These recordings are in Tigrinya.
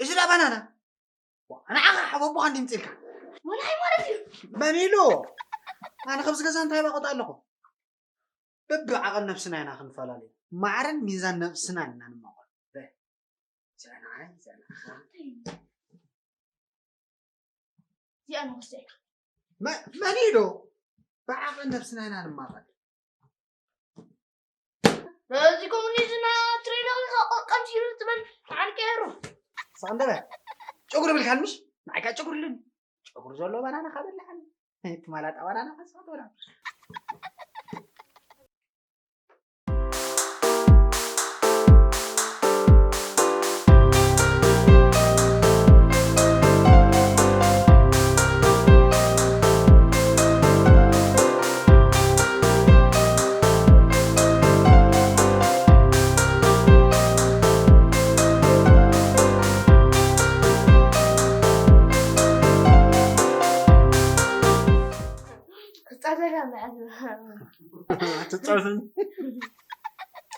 እዚ ዳ ባናና ንዓኻ ሓቦቦኻ እንዲምፅልካ። ወላይ ማለት እዩ። መን ኢሉ? ኣነ ከብዚ ገዛ እንታይ ባቆጣ ኣለኹ? በብዓቐን ነብስና ኢና ክንፈላለዩ። ማዕረን ሚዛን ነብስና ኢና ንማቐል። በ-፣ እዚኣ ንዓይ፣ እዚኣ ንዓኻ። እዚኣ ንወስዳ ኢኻ። መ-፣ መን ኢሉ? ብዓቐን ነብስና ኢና ንማቐል። በዚ ኮሙኒዝም ትሬዳ ኢኻ ቀምሲሉ ትበል። ዓንቀ የሩ። ሳንደበ፣ ጨጉሪ ብልካን ምሽ? ንዓይ ከኣ ጨጉሪ ኣለኒ። ጨጉሪ ዘለዎ ባናና ካብ በላዕኒ። ትማላጣ ባናና ካብ ሳት ወላ። ክጻረር ኣለና። ትጻረር።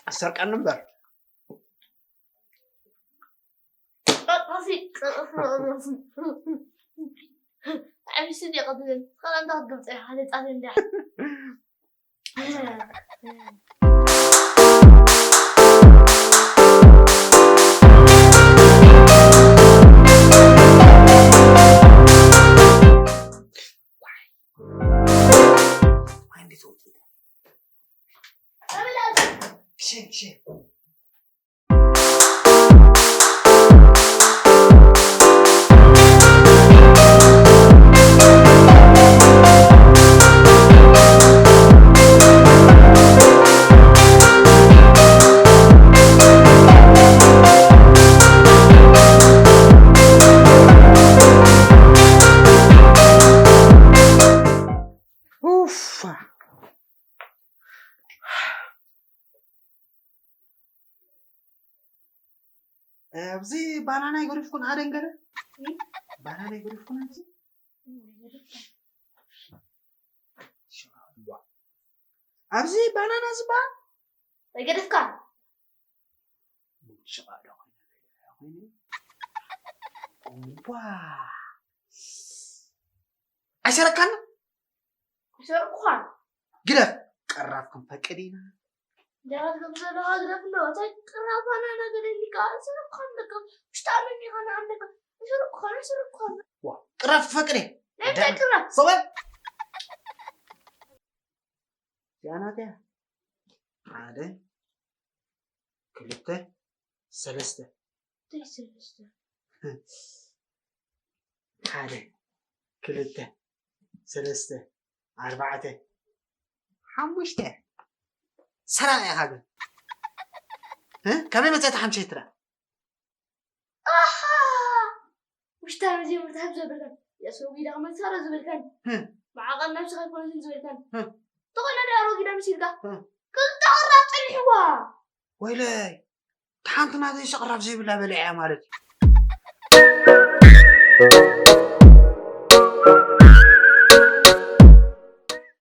ኣሰርቀኒ እምበር። ቀጥሲ፣ ቀጥሲ። ዓብሲ እንዲ ቀጥልን። ኸላንታ ክትገልጸ ሓደ ጻፍ እንዳ። ኡፋ። ኣብዚ ባናና ይገድፍኩን ኣደንገረ? ባናና ይገድፍኩን ኣብዚ? ኣብዚ ባናና ዝበሃል? ኣይገደፍካ። ሸቓሎ ኮይኑ። እዋ። ኣይሰረካን? ይሰርቁኻ። ግደፍ፣ ቀራፍ ክንፈቅድ ኢና። ደራት ከም ዘለኻ ግደፍ እንዶ፣ እንታይ ቅራፍ ባናና ገደሊካ፣ ይሰርቁኻ ኣለካ። ውሽጣ ኣለኒ ኻና ኣለካ። ይሰርቁኻ፣ ይሰርቁኻ። ዋ፣ ቅራፍ ትፈቅድ እየ። ናይ እንታይ ቅራፍ? ሰበል። እዚኣ ናተይ እያ። ሓደ፣ ክልተ፣ ሰለስተ። እንታይ ሰለስተ? ሓደ፣ ክልተ፣ ሰለስተ፣ ኣርባዕተ፣ ሓሙሽተ። ሰላም ኢኻ ግን። እ? ከመይ መጸት ሓምሸይ ትራ? ኣሃ! ውሽታ መጀመርታ ሃብ ዘበልካን፣ የእስሮ ጊዳ መሳሮ ዝበልካን፣ ህም። መዓቐን ነብስኻ ኣይኮነትን ዝበልካን። ህም። ተኾነ ዶ ኣሮጊዳ መሲልካ? ህም። ክልተ ቅራፍ ጸኒሕዋ። ወይለይ፣ ሓንቲ ናተይ ሸቕራፍ ዘይብላ በሊዐያ ማለት እዩ።